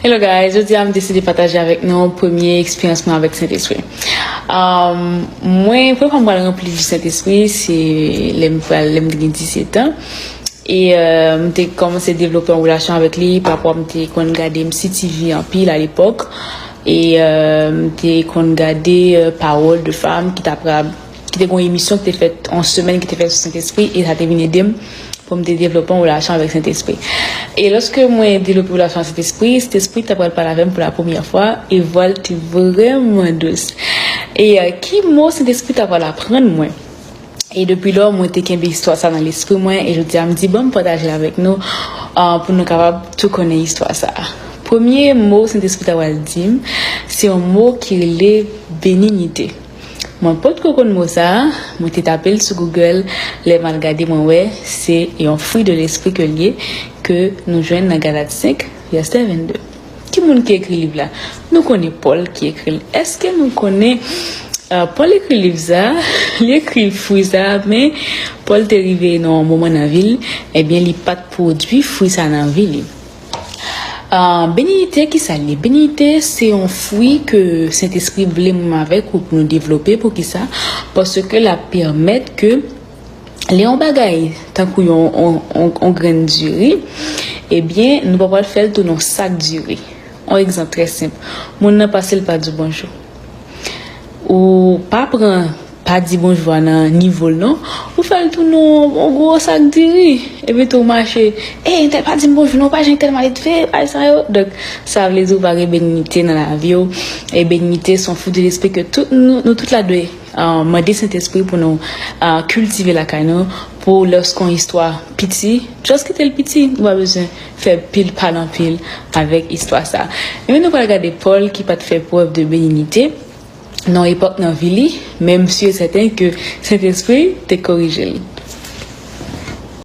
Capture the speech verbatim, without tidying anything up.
Hello guys, jodi a m deside pataje avèk nou premye eksperyans mwen avèk Sentespri. Um, mwen, premye fwa m pral ranpli di Sentespri, se lè m pral, lè m te gen disèt an. E euh, m te kòmanse devlope yon relasyon avèk li, pa rapò m te konn gade M C T V anpil alepòk. E euh, m te konn gade euh, Parole de Femme ki t ap ki te gen yon emisyon ki te fèt yon semèn ki te fèt sou Sentespri, e sa te vin ede m pou m te devlope yon relasyon avèk Sentespri. E lòske mwen devlope relasyon avèk Sentespri, Sentespri t ap pral pale avè m pou la premyè fwa, e vwa l te vrèman dous. E euh, ki mo Sentespri t ap pral aprann mwen? E depi lò, mwen te kenbe istwa sa nan lespri mwen, e jodi a m di, ban m pataje l avèk nou, euh, pou nou kapab tou konnen istwa sa a. Premye mo Sentespri t ap pral di m, se yon mo ki rele beninite. Mwen potko konn mo sa a, mwen te tape l sou Google, lè m al gade mwen wè se yon fwi de lespri ke l ye, ke nou jwenn nan Galat senk, vèsè vennde. Ki moun ki ekri liv la? Nou konnen Pòl ki ekri l. Èske nou konnen euh, Pòl ekri liv sa a, li ekri fwi sa a, men Pòl te rive nan yon moman nan vi l, ebyen li pa t pwodui fwi sa a nan vi li. Ah, beninite, ki sa l ye? Beninite, se yon fwi ke Sentespri vle mwen avèk ou pou nou devlope. Poukisa? Paske l ap pèmèt ke lè yon bagay, tankou yon, yon, yon, yon grenn diri, ebyen, nou pa pral fè l tounen yon sak diri. Yon egzanp trè senp. Moun nan pase, l pa di w bonjou. Ou pa pran pa di bonjou a nan nivo l non. Ou fè l tounen yon, yon gwo sak diri. Epi tou w mache, "Ey, entèl pa di m bonjou non, pa jan entèl mal edve, bagay sa yo." Donk, sa vle di w pa gen beninite nan lavi w. E beninite se yon fwi de lespri ke tout nou, nou tout la dwe euh, mande Sentespri pou nou euh, kiltive lakay nou, pou lòske yon istwa piti, just kite l piti, ou pa bezwen fè pil pale anpil avèk istwa sa. Ebyen, nou pral gade Pòl ki pa t fè prèv de beninite nan yon epòk nan vi li, men m si e sèten ke Sentespri te korije l.